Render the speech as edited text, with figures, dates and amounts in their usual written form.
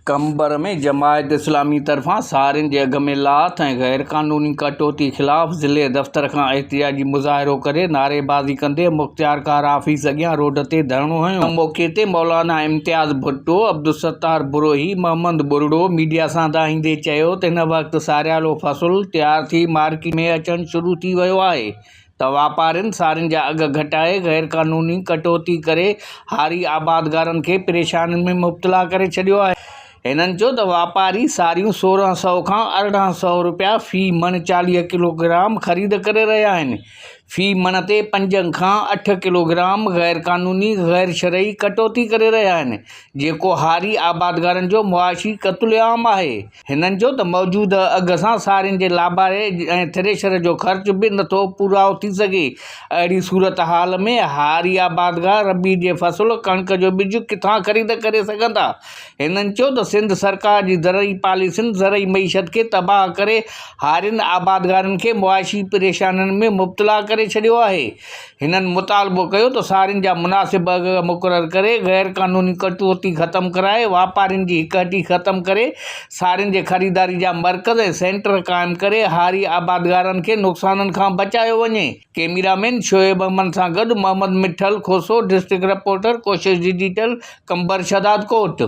قمبر ۾ جماعت اسلامي طرفان سارين جي اگهه ۾ لاٿ ۽ غيرقانوني ڪٽوتي خلاف ضلعي دفتر کان احتجاجي مظاهرو ڪري نعريبازي ڪندي مختيارڪار آفيس اڳيان روڊ تي ڌرڻو هنيو. ان موقعي تي مولانا امتياز ڀٽو، عبدالستار بروهي، محمد ٻرڙو ميڊيا سان دانهيندي چيو ته هن وقت ساريالو فصل تيار ٿي مارڪيٽ ۾ اچڻ شروع ٿي ويو آهي ته واپارين سارين جا اگهه گهٽائي غيرقانوني ڪٽوتي ڪري هاري آبادگارن کي پريشانين ۾ مبتلا ڪري ڇڏيو آهي. هنن چيو ته واپاري ساريون 16 سئو کان 18 سئو رپيا في مڻ 40 ڪلوگرام خريد ڪري رهيا آهن، في مڻ تي پنج کان اٺ ڪلوگرام غيرقانوني غيرشرعي ڪٽوتي ڪري رهيا آهن، جيڪو هاري آبادگارن جو معاشي قتل عام آهي. هنن چيو ته موجوده اگهه سان سارين جي لاباري ۽ ٿريشر جو خرچ به نٿو پورائو ٿي سگهي، اهڙي صورتحال ۾ هاري آبادگار ربيع جي فصل ڪڻڪ جو ٻج ڪٿان خريد ڪري سگهندا؟ هنن چيو ته سنڌ سرڪار جي زرعي پاليسين زرعي معيشت کي تباهه ڪري هارين آبادگارن کي معاشي پريشانين ۾ مبتلا ڪري ڇڏيو آهي. هنن مطالبو ڪيو ته سارين جا مناسب اگهه مقرر ڪري غير قانوني ڪٽوتي ختم ڪرائي واپارين جي هڪ هٽي ختم ڪري سارين جي خريداري جا مرڪز ۽ سينٽر قائم ڪري هاري آبادگارن کي نقصانن کان بچايو وڃي. ڪئميرا مين شعيب احمد سان گڏ Muhammad Mithal Khoso, district reporter, Koshish digital, Qambar Shahdadkot.